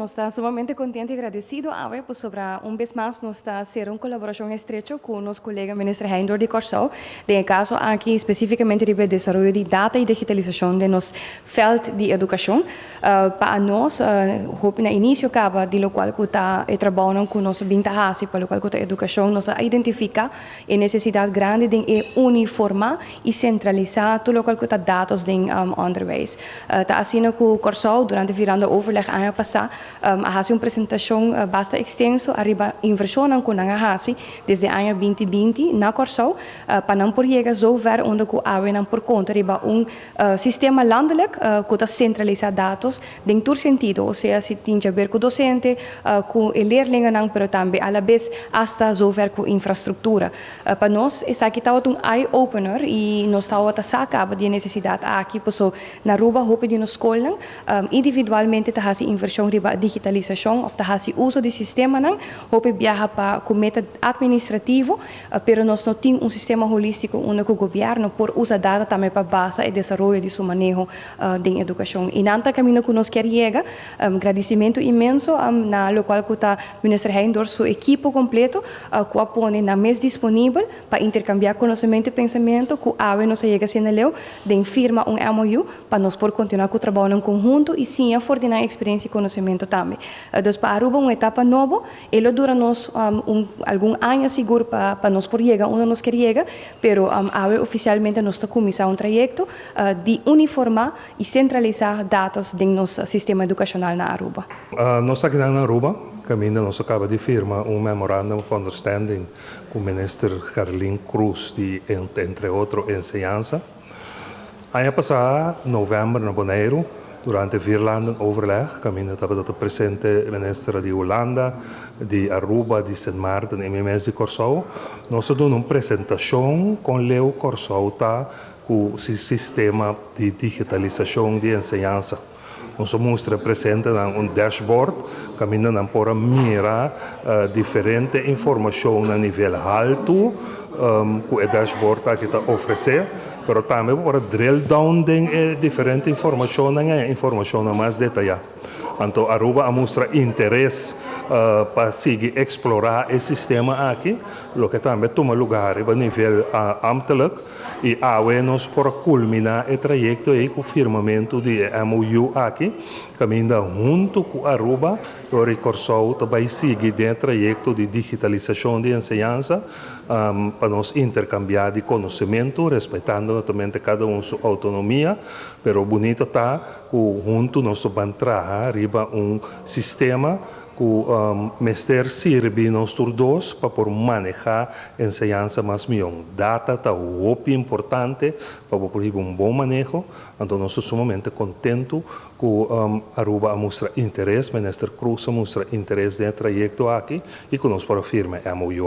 Nos ta sumamente contento y agradecido awe pasobra un bes mas nos ta haciendo un colaboracion estrecho cu nos colega Minister Heyndorp di Corsou. Den e caso aki specificamente di desaroyo di data y digitalisacion di nos veld di educacion. Pa nos, na inicio caba di locual cu ta e trabou cu nos a bin ta haci, pa locual cu ta educacion, nos a identifica e necesidad grandi di uniforma y centralisa tur locual cu ta datos di onderwijs. Ta asina cu Corsou, durante vierlandenoverleg aña pasa, a haci un presentacion basta extenso ariba inversion cu nan a haci desde aña 2020 na Corsou, pa nan por yega zover unda cu awe nan por conta riba un sistema landelijk cu ta centralisa datos den tur sentido, osea, si tin di haber cu docente, cu leerlingen, pero tambe a la vez hasta zover cu infrastructura. Pa nos, esaki ta un eye-opener y nos ta saca di necesidad aki, paso na Aruba, hopi di nos scol individualmente ta haci inversion riba digitalisacion of ta haci uso di sistemanan, hopi biaha pa cu meta administrativo, pero nos no tin un sistema holistico unda cu gobierno por usa data tambe pa basa e desaroyo di su maneho di educacion. Y nan ta caminda cu nos kier yega, agradecimento inmenso na locual cu ta Minister Heyndorp su ekipo completo, cu a pone nan mes disponibel pa intercambia conocemento y pensamento, cu awe nos a yega asina leu di firma un MOU pa nos por continua cu e trabou en conhunto y siña for di experiencia y conocemento tambe. Dus pa Aruba un etapa nobo, e lo dura nos algun aña sigur pa nos por yega unda nos kier yega, pero awe oficialmente nos ta cuminsa un trayecto di uniforma y centralisa datos den nos sistema educacional na Aruba. Nos aki na Aruba, caminda nos a caba di firma un Memorandum of Understanding cu Minister Gerlien Croes, di, entre otro, Enseñansa. Aña pasa, november, na Bonaire, durante vierlandenoverleg, caminda tabata presente minister di Hulanda, di Aruba, di Sint Maarten y mes di Corsou. Nos a duna un presentacion con leu Corsou ta cu e sistema di digitalisacion di enseñansa. Nos a mustra presente un dashboard, caminda nan por a mira diferente informacion na nivel halto, cu e dashboard aki ta ofrece, pero tambe por drill down den diferente informacion, informacion mas detaya. Anto Aruba a mustra interes pa sigui explora e sistema aki, loke tambe a tuma luga na nivel ambtelijk, y awe nos por culmina e trayecto ey cu firmamento di MOU aki, caminda hunto cu Aruba, y Corsou tambe sigui e trayecto di digitalisacion di enseñansa, pa nos intercambia di conocemento, respetando naturalmente cada un su autonomia, pero bunita ta cu hunto nos ta bay traha riba un sistema cu mester sirbi nos tur dos pa por maneha enseñansa mas miho. Data ta hopi importante pa por un bon maneho, anto nos ta sumamente contento cu Aruba a mustra interes, Minister Croes a mustra interes den e trayecto aki y cu nos por firma MOU.